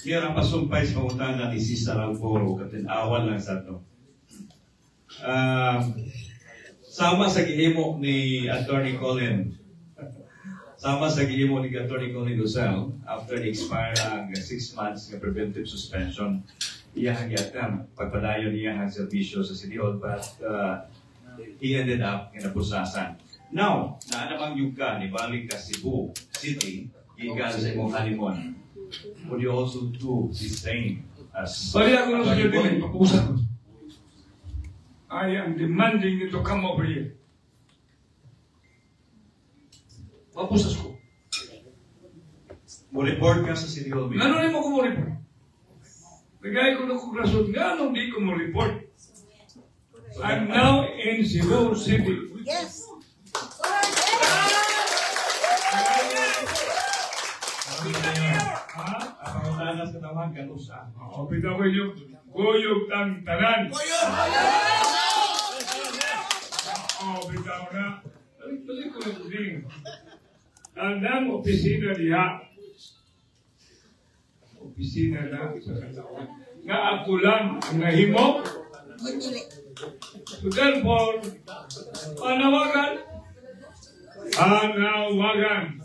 Mayor, ang pasumpay sa pangutana ni Cesar Alcoro, katin-awan lang sa ato. Sama sa gihimo ni Attorney Colin, sama sa gihimo ni Attorney Colin Rosell, after ni-expire ang 6 months nga preventive suspension, iyahang gi-attempt pagpadayon niya ang serbisyo sa City Hall, but he ended up nga napusasan. Now, naa namang yuga, nibalik ka Cebu City, gikan sa imong honeymoon. Would you also do the same as Bali ako na sa Colin, papusa ko. I am demanding you to come over here. Papusas ko. Mo report ka sa City Hall, Mayor? Ngano nimo ko mo report? Bigay ko na kong rason, nganong di ko mo report? I'm now in Cebu City. Yes. Ha? Ang pangutana sa katawhan, kanusa. Oo, bitaw ko inyo, kuyog tang tanan. Oo, bitaw na. Balik-balik ko lang din. Tanang opisina diha. Opisina na sa katawhan. Nga ako lang ang nahimo. So therefore, panawagan. Panawagan.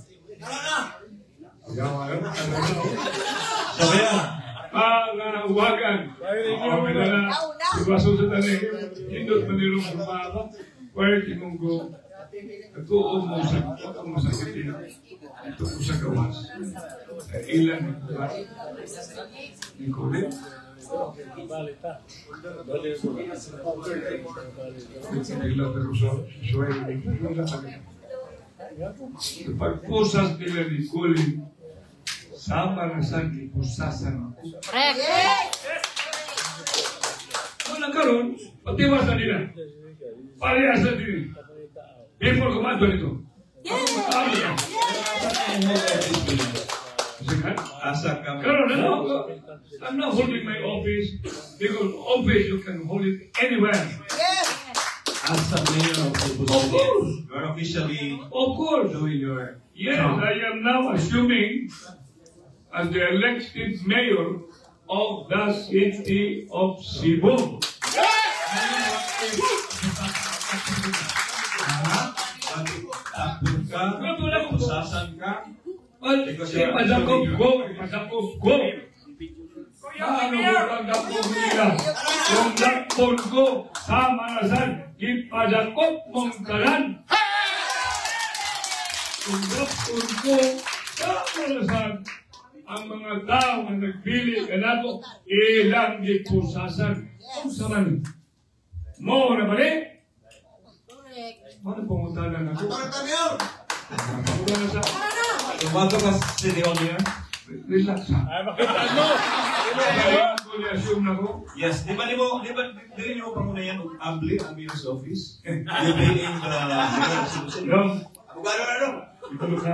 So, Mayor, Panawagan. Oo, na. Diba susunod na eh. Hindot man nilong sumaba. Pwede mong go. Nagtuo mo sa mo sa kitin. Ito mo sa gawas. Ilan ni gawas? Ni kulit. Nila pero sa pagpusas nila ni Colin, sama na sa gipusasan ako. Correct. Kung nagkaroon, patiwas na nila. Parehas na din. Before kumado nito. Ako. Sige. Asa ka Karon, ano, I'm not holding my office because office you can hold it anywhere. Yes. As the mayor of Cebu Of City, course. you are officially Of course. doing your Yes, I am now assuming as the elected mayor of the city of Cebu. Apun ka, pusasan ka, Ipadakop ko, ipadakop ko. Ano ko ang dakop nila? Yung dakpon ko sa manasan, ipadakop mong tanan. Yung dakpon ko sa manasan, ang mga tao nga nagpili kanato, ilang gipusasan. Kung sa man, mo na ba ni? Correct. Ano pangutanan ako? Pangutanan sa Tumato ka sa City Hall, Mayor? Relax ha. Ay, makita mo! Assume na ko. Yes, di ba nimo, di ba dili niyo pangunayan og abli ang mayor's office? You being the mayor of Cebu City. No. Abogado na no. Ito ka.